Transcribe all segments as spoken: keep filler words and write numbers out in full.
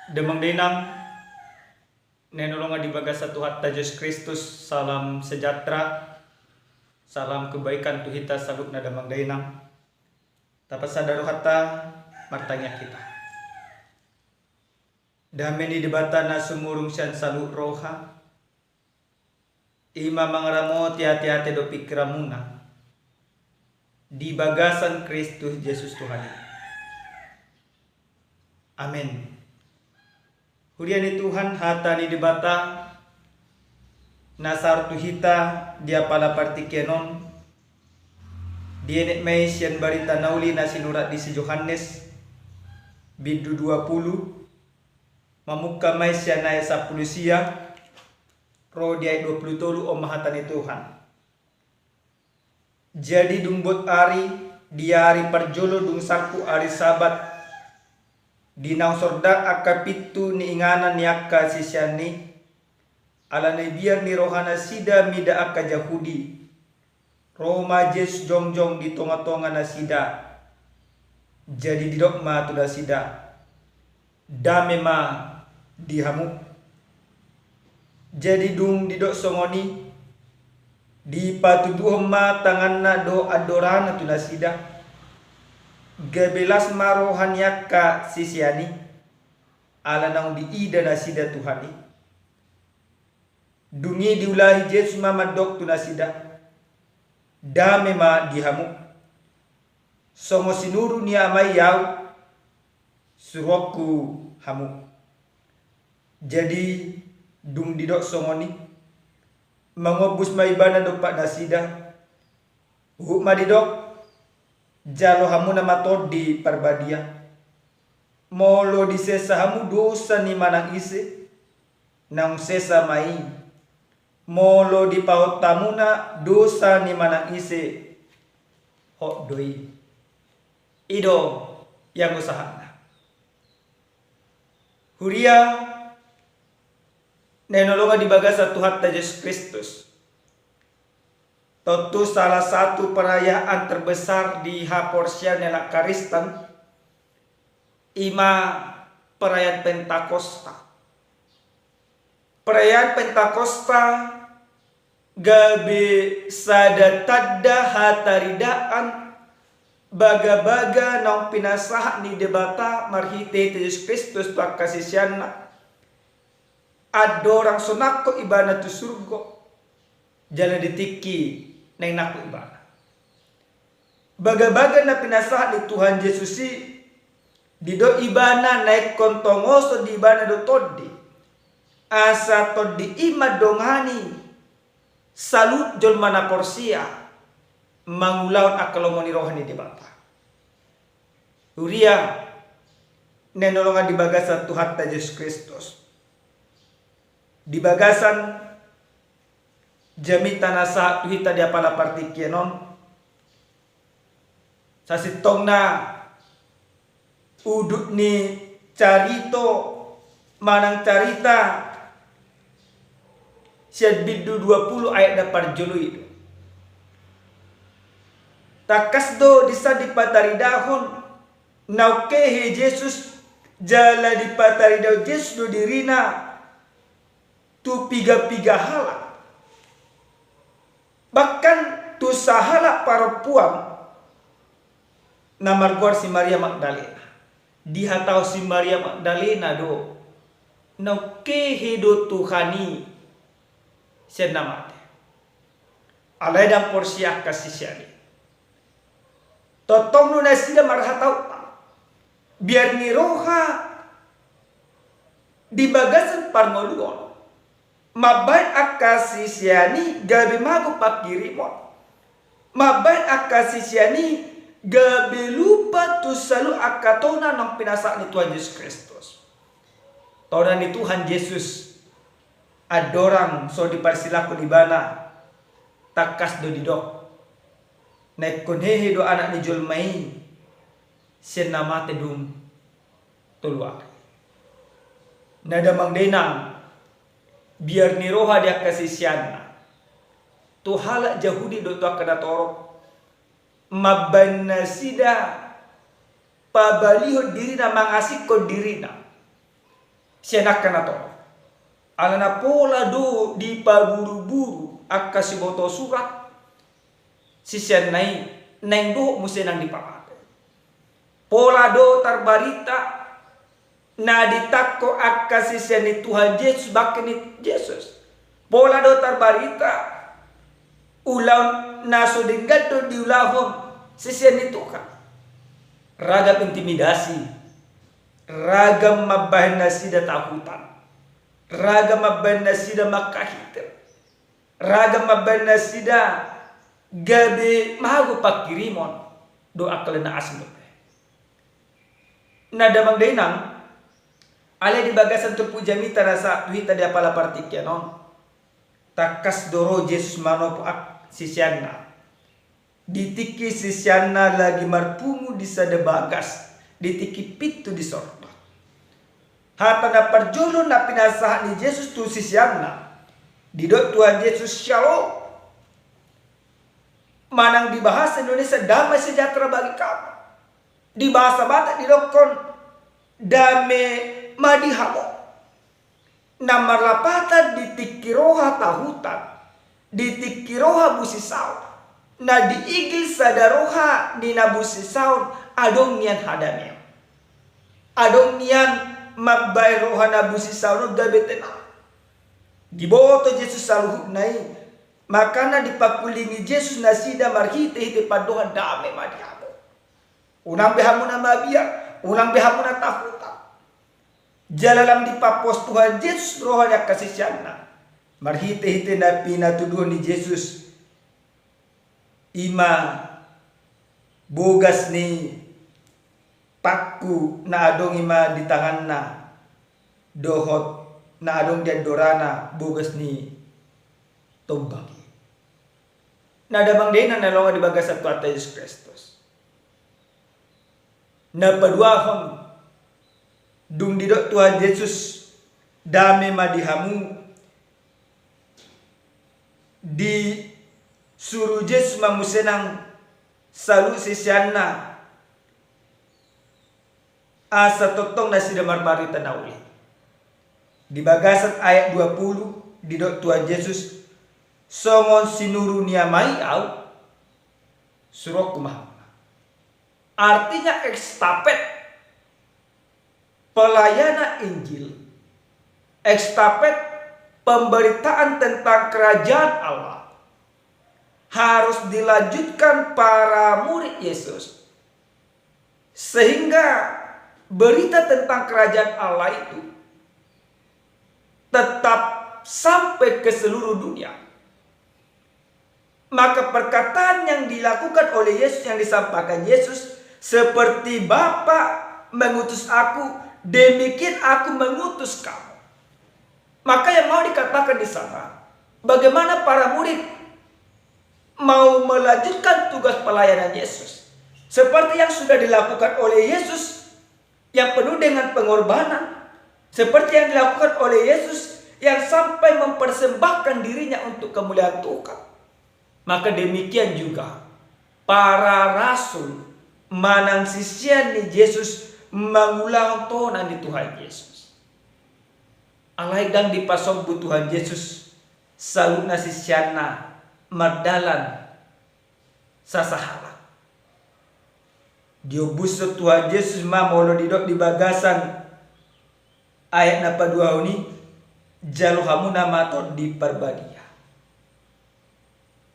Damang dainang, na hinaholongan di bagasan Tuhanta Jesus Kristus, salam sejahtera, salam kebaikan tu hita saluhutna damang dainang. Tapasada rohanta, martangiang hita. Dame ni Debata na sumurung sian saluhut roha, i ma mangaramoti ateate dohot pingkiranmuna di bagasan Kristus Jesus Tuhan i. Amen. Huria ni Tuhan, hata ni Debata na sahat tu hita di apala partingkian on, dienet ma i sian Barita Na Uli na sinurat di si Johannes, bindu dua pulu, mamungka ma i sian ayat sampulu sia ro di ayat dua pulu tolu. On ma hata ni Tuhan. Jadi dung bot ari, di ari parjolo dung salpu ari Sabat, di naung sordang angka pintu ni inganan ni angka sisean i, ala na biar ni roha nasida mida angka Jahudi, ro ma Jesus jongjong di tongatonga nasida. Jadi didok ma tu nasida, "Dame ma di hamu." Jadi dung didok songon i, dipatuduhon ma tanganna dohot andorana tu nasida. Gabe las ma roha ni angka sisean i, ala naung diida nasida Tuhan i. Dung i diulahi Jesus ma mandok tu nasida, "Dame ma di hamu. Songon sinuru ni Ama i Ahu, suruonku hamu." Jadi dung didok songon i, mangombus ma Ibana dompak nasida. Huhut ma didok, "Jalo hamu nama Tondi Parbadia. Molo disesa hamu dosa ni manang ise, naung sesa ma i. Molo dipahot hamuna dosa ni manang ise, hot do i." I do ianggo sahatna. Huria na hinaholongan di bagasan Tuhanta Jesus Kristus. Tontu salah satu perayaan terbesar di haporseaon ni halak Kristen, i ma perayaan Pentakosta. Perayaan Pentakosta gabe sada tanda hataridaan bagabaga naung pinasahat ni Debata marhitehite Jesus Kristus tu angka siseanna. Andorang so nangkok Ibana tu surgo, jala di tingki naeng nangkok Ibana. Bagabaga na pinasahat ni Tuhan Jesus i, didok Ibana na ingkon tongoson di Ibana do Tondi, asa Tondi i mandongani saluhut jolma na porsea mangulahon angka lomo ni roha ni Debata. Huria na hinaholongan di bagasan Tuhanta Jesus Kristus. Di bagasan jamita na sahat tu hita di apala partingkian on, sasintongna udut ni carito manang carita sian bindu dua pulu ayat na parjolo i do. Tangkas do disi dipataridahon naung hehe Jesus, jala dipataridahon Jesus do dirina tu pigapiga halak. Bahkan tu sahalak parompuan na margoar si Maria Magdalena. Dihatahon si Maria Magdalena do, naung hehe do Tuhan i sian na mate. Alai ndang porsea angka sisean i. Tongtong do nasida marhata upa, biar ni roha di bagasan parngoluon, mambahen angka sisean i gabe mago panghirimon, mambahen angka sisean i gabe lupa tu saluhut angka tona naung pinasahat ni Tuhan Jesus Kristus. Tona ni Tuhan Jesus, andorang so diparsilangkon Ibana, tangkas do didok, na ingkon hehe do Anak ni jolma i sian na mate dung tolu ari. Na damang dainang, biar ni roha di angka siseanna, tu halak Jahudi dohot tu angka na torop, mambahen nasida pabalihon dirina, mangasingkon dirina. Sian angka na torop. Alana pola do dipaburuburu angka siboto surat, siseanna i naeng dohot muse nang dipamate. Pola do tarbarita na ditangko angka sisean ni Tuhan Jesus bangke ni Jesus. Pola do tarbarita ulaon na so denggan do diulahon sisean ni Tuhan. Ragam intimidasi, ragam mambahen nasida tahutan, ragam mambahen nasida mangkahitir, ragam mambahen nasida gabe mago pangkirimon do angka na asing dope. Na damang dainang, alai di bagasan turpuk jamita na sahat tu hita di apala partingkian on, tangkas do ro Jesus manopo angka siseanna. Di tingki siseanna lagi marpungu di sada bagas, di tingki pintu di sorba. Hata na parjolo na pinasahat ni Jesus tu siseanna, didok Tuhan Jesus, "Syalom." Manang di bahasa Indonesia, damai sejahtera bagi kamu. Di bahasa Batak didokkon, "Dame ma di hamu." Na marlapatan di tingki roha tahutan, di tingki roha busisaon, na diigil sada roha ni na busisaon, adong nian hadameon. Adong nian mambahen roha na busisaon on gabe tenang. Diboto Jesus saluhutna i, makana dipangkulingi Jesus nasida marhitehite pandohan, "Dame ma di hamu." Unang be hamu na mabiar, unang be hamu na tahutan. Jala lam dipapos Tuhan Jesus roha ni angka siseanna marhitehite na pinatuduhon ni Jesus, i ma bogas ni pangku na adong i ma di tanganna, dohot na adong di andorana bogas ni tombak i. Na damang dainang na hinaholongan di bagasan Tuhanta Jesus Kristus. Na paduahon, dung didok Tuhan Jesus, "Dame ma di hamu," disuru Jesus ma muse nang saluhut siseanna asa tongtong nasida marbarita na uli. Di bagasan ayat dua puluh didok Tuhan Jesus, "Songon sinuru ni Ama i Ahu, suruonku ma hamu." Artinya, estafet pelayanan Injil, estafet pemberitaan tentang Kerajaan Allah harus dilanjutkan para murid Yesus, sehingga berita tentang Kerajaan Allah itu tetap sampai ke seluruh dunia. Maka perkataan yang dilakukan oleh Yesus, yang disampaikan Yesus, "Seperti Bapa mengutus Aku, demikian Aku mengutus kamu." Maka yang mau dikatakan di sana, bagaimana para murid mau melanjutkan tugas pelayanan Yesus seperti yang sudah dilakukan oleh Yesus, yang penuh dengan pengorbanan, seperti yang dilakukan oleh Yesus yang sampai mempersembahkan dirinya untuk kemuliaan Tuhan. Maka demikian juga para rasul, manang sisean ni Jesus, mangulahon tona ni Tuhan Jesus. Alai ndang dipasombu Tuhan Jesus saluhutna siseanna mardalan sasahalak. Diombushon Tuhan Jesus ma, molo didok di bagasan ayat na paduahon i, "Jalo hamuna ma Tondi Parbadia."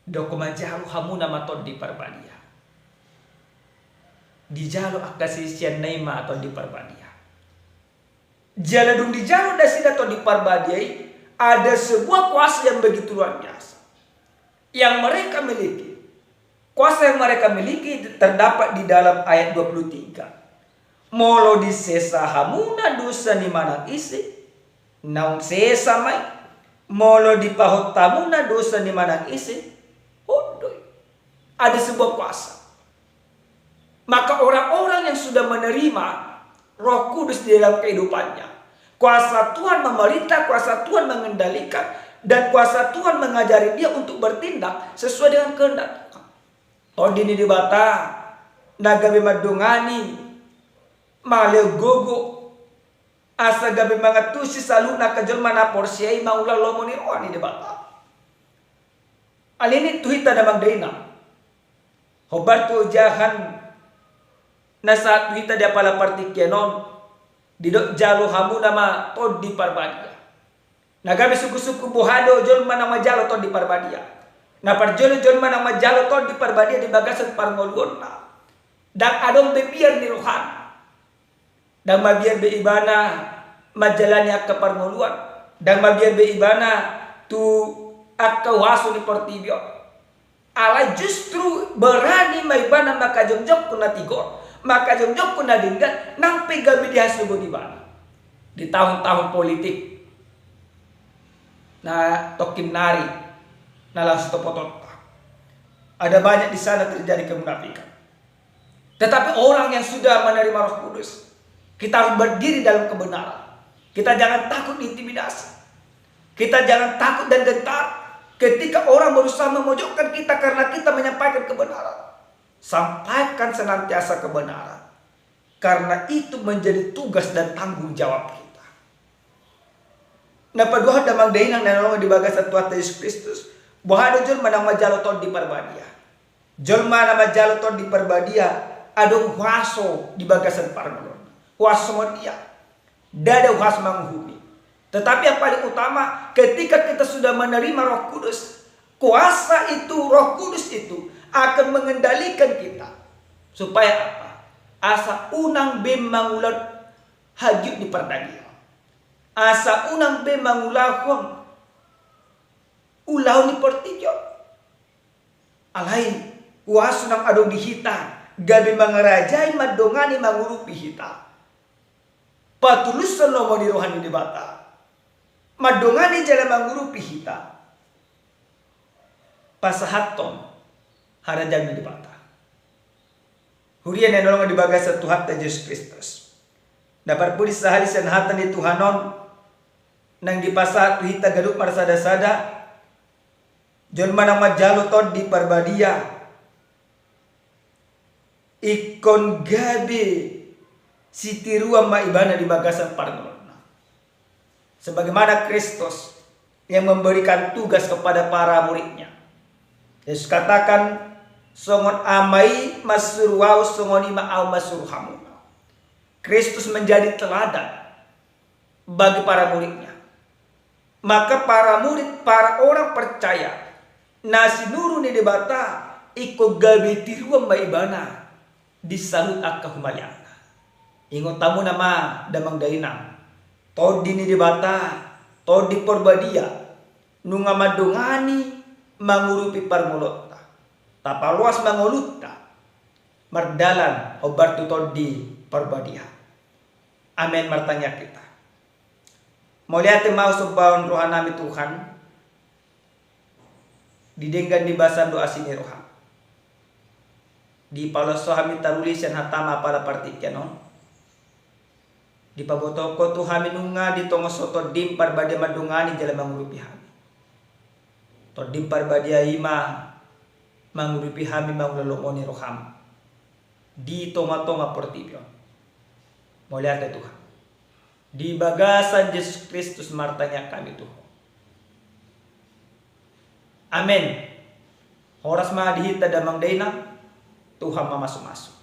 Didok ma, "Jalo hamuna ma Tondi Parbadia." Dijalo angka siseanna i ma Tondi Parbadia. Jala dung dijalo nasida Tondi Parbadia i, ada sebuah kuasa yang begitu luar biasa yang mereka miliki. Kuasa yang mereka miliki terdapat di dalam ayat dua puluh tiga. "Molo disesa hamuna dosa ni manang ise, naung sesa ma i. Molo dipahot hamuna dosa ni manang ise, hot do i." Ada sebuah kuasa. Maka orang-orang yang sudah menerima Roh Kudus di dalam kehidupannya, kuasa Tuhan memerintah, kuasa Tuhan mengendalikan, dan kuasa Tuhan mengajari dia untuk bertindak sesuai dengan kehendak Tuhan. Tondi ni Debata na gabe mandongani, malean gogo, asa gabe mangantusi saluhutna angka jolma na porsea i mangula lomo ni roha ni Debata. Alani i tu hita damang dainang, hombar tu ojahan na sahat tu hita di apala partingkian on, didok jalo hamuna ma Tondi Parbadia. Na gabe sungkun-sungkun boha do jolma na manjalo Tondi Parbadia. Na parjolo jolma na manjalo Tondi Parbadia di bagasan parngoluonna, ndang adong be biar ni rohana. Ndang mabiar be ibana manjalani angka parngoluan, ndang mabiar be ibana tu angka huaso ni portibi on. Alai justru berani ma ibana mangkajongjongkon na tigor, mangkajongjongkon na denggan, nang pe gabe dihasogot ibana di tahun-tahun politik na tongkin nari na laho sitopotonta. Ada banyak di sana terjadi kemunafikan. Tetapi orang yang sudah menerima Roh Kudus, kita harus berdiri dalam kebenaran. Kita jangan takut diintimidasi. Kita jangan takut dan gentar ketika orang berusaha memojokkan kita karena kita menyampaikan kebenaran. Sampaikan senantiasa kebenaran, karena itu menjadi tugas dan tanggung jawab kita. Na paduahon damang dainang na hinaholongan di bagasan Tuhanta Jesus Kristus, boha do jolma na manjalo Tondi Parbadia? Jolma na manjalo Tondi Parbadia adong huaso di bagasan parngoluonna. Huaso songon dia? Ndada huaso manguhumi. Tetapi yang paling utama, ketika kita sudah menerima Roh Kudus, kuasa itu, Roh Kudus itu akan mengendalikan kita. Supaya apa? Asa unang be mangula hagiot ni pardagingon. Asa unang be mangulahon ulaon ni portibi on. Alai huaso na adong di hita, gabe mangarajai, mandongani, mangurupi hita. Patulushon lomo ni roha ni Debata. Mandongani jala mangurupi hita. Pasahathon harajaon ni Debata. Huria na hinaholongan di bagasan Tuhanta Jesus Kristus. Na parpudi sahali sian hata ni Tuhan on, naeng dipasahat tu hita ganup marsada-sada, jolma na manjalo Tondi Parbadia, ingkon gabe sitiruon ma ibana di bagasan parngoluonna. Sebagaimana Kristus yang memberikan tugas kepada para muridnya. Yesus katakan, songon Ama i mansuru Ahu, songon i ma Ahu mansuru hamu. Kristus menjadi teladan bagi para muridnya. Maka para murid, para orang percaya na sinuru ni Debata, ingkon gabe tiruon ma ibana di saluhut angka humaliangna. Ingot hamuna ma damang dainang, Tondi ni Debata, Tondi Parbadia, nunga mandongani, mangurupi parngoluonta. Tapaloas ma ngolunta mardalan hombar tu Tondi Parbadia. Amen. Martangiang hita. Mauliate ma Ahu, somba rohanami Tuhan, di denggan ni basam dohot asi ni roham. Dipaloas Ho hami taruli sian hataM apala partingkian on. Dipabotohon Ho tu hami nunga ditongos Ho TondiM Parbadia mandongani jala mangurupi hami. TondiM Parbadia i ma mangurupi hami mangula lomo ni roham di tonga-tonga portibi on. Mauliate Tuhan. Di bagasan Jesus Kristus martangiang hami tu Ho. Amen. Horas ma di hita damang dainang, Tuhan mamasu-masu.